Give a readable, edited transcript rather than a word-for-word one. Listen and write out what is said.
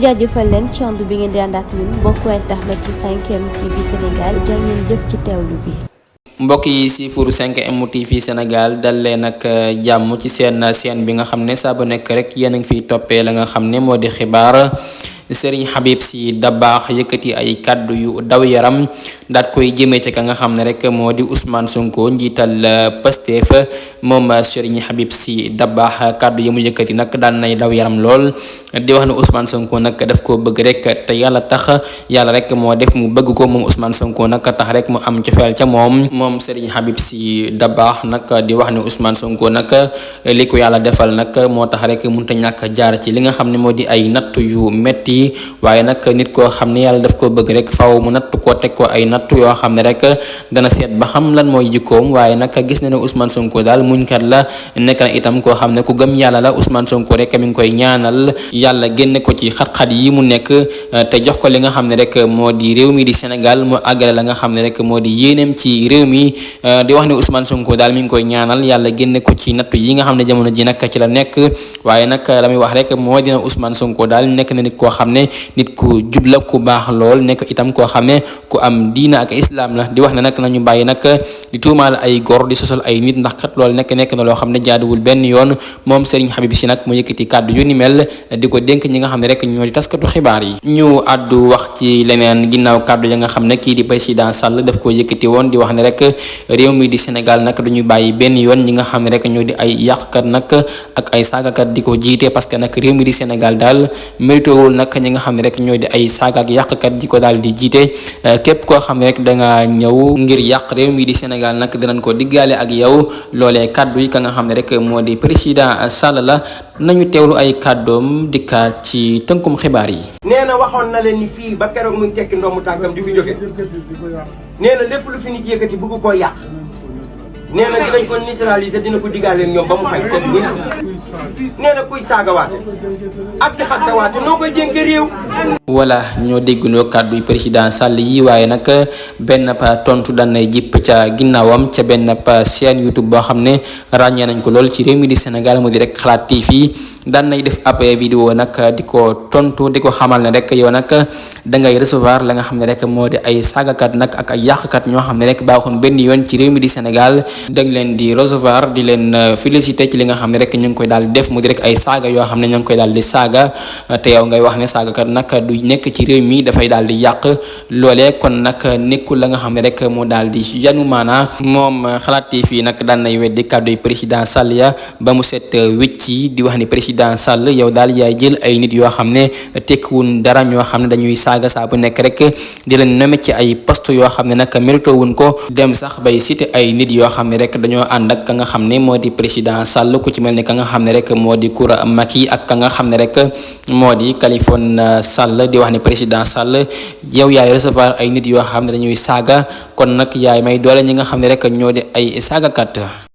jaajëfal leen ci ànd bi ngeen di ànd ak ñun mbokku internet yu 5M TV Sénégal jaa ngeen jëf ci teewlu bi. mbokk yi si furu 5M TV Sénégal dal leen ak jàmm ci seen chaîne bi nga xam ne saa bu nekk rek yéen a ngi fiy toppee la nga xam ne moo di xibaar. Serigne Habib Sy Dabakh yëkkati ay kàddu yu daw yaram daat koy jëmee ci ka nga xam ne rek moo di Ousmane Sonko njiital Pastef moom Serigne Habib Sy Dabakh kàddu yi mu yëkkati nag daan nay daw yaram lool di wax ne Ousmane Sonko nag daf koo bëgg rek te yàlla tax yàlla rek moo def mu bëgg ko moom Ousmane Sonko nag tax rek mu am cofeel ca moom Serigne Habib Sy Dabakh nag di wax ne Ousmane Sonko nag li ko yàlla defal nag moo tax rek mënut a ñàkk jaar ci li nga xam ne moo di ay natt yu metti waaye nag nit koo xam ne yàlla daf koo bëgg rek faaw mu natt koo teg ko ay natt yoo xam ne rek dana seet ba xam lan mooy jikkoom waaye nag gis na ne Ousmane Sonko daal muñkat la nekk na itam koo xam ne ku gëm yàlla la Ousmane Sonko rek mi ngi koy ñaanal yàlla génne ko ci xat-xat yi mu nekk te jox ko li nga xam ne rek moo di réew mi di Sénégal mu àggale la nga xam ne rek moo di yéeneem ci réew mi di wax ne Ousmane Sonko daal mi ngi koy ñaanal yàlla génne ko ci natt yi nga xam ne jamono ji nag ci la nekk waaye nag la muy wax rek moo dina Ousmane Sonko daal nekk na nit koo xam ne nit ku jubla ku baax lool nekk itam koo xam ne ku am diina ak islam la di wax ne nag nañu bàyyi nag di tuumaal ay góor di sosal ay nit ndax kat loolu nekk na loo xam ne jaaduwul benn yoon moom Serigne Habib Sy nag mu yëkkati kàddu yu ni mel di ko dénk ñi nga xam ne rek ñoo di taskatu xibaar yi. ñu àddu wax ci leneen ginnaaw kàddu ya nga xam ne kii di président Sall daf ko yëkkati woon di wax ne rek réew mi di Sénégal nag duñu bàyyi benn yoon ñi nga xam ne rek ñoo di ay yàqkat nag ak ay saagakat di ko jiite parce que nag réew mi di Sénégal daal méritowul nag ñi nga xam ne rek ñooy di ay saaga ak yàqkat di ko daal di jiite képp koo xam ne rek da nga ñëw ngir yàq réew mi di Sénégal nag dinañ ko diggaale ak yow loolee kàddu yi ka nga xam ne rek moo di président Sall la nañu teewlu ay kàddoom dikkaat ci tënkum xibaar yi. nee na waxoon na leen ni fii ba keroog muy tekki ndoomu tànkam di fi jóge nee na lépp lu fi nit yëkkati bëgg koo yàq nee na dinañ ko neutraliser dina ko diggaale ñoom ba mu fay seen ñi nee na kuy saagawaate ak di xastawaate noo koy dénkee réew. voilà ñoo déggandoo kàddu yi président Sall yi waaye nag benn tontu daan nay jipp ca ginnaawam ca benn chaîne YouTube boo xam ne ràññee nañ ko lool ci réew mi di Sénégal mu di rek Xalaat TV daan nay def ab vidéo nag di ko tontu di ko xamal ne rek yow nag dangay recevoir la nga xam ne rek moo di ay saagakat nag ak ay yàqkat ñoo xam ne rek baaxoon benn yoon ci réew mi di Sénégal da nga leen di recevoir di leen féliciter ci li nga xam ne rek ñu ngi koy daal di def mu di rek ay saaga yoo xam ne ñu ngi koy daal di saaga te yow ngay wax ne saagakat nag du nekk ci réew mi dafay daal di yàq loolee kon nag nekkul la nga xam ne rek moo daal di yanu maana moom Xalaat TV nag daan nay weddi kàddu yi président Sall ya ba mu set wecci di wax ni président Sall yow daal yaay jël ay nit yoo xam ne tekkiwun dara ñoo xam ne dañuy saaga saa bu nekk rek di leen nommé ci ay poste yoo xam ne nag mérito wuñ ko dem sax bay cité ay nit yoo xam ne rek dañoo ànd ak ka nga xam ne moo di président Sall ku ci mel ni ka nga xam ne rek moo di Koura Macky ak ka nga xam ne rek moo di Khalifa Sall di wax ni président Sall yow yaay recevoir ay nit yoo xam ne dañuy saaga kon nag yaay may doole ñi nga xam ne rek ñoo di ay saagakat.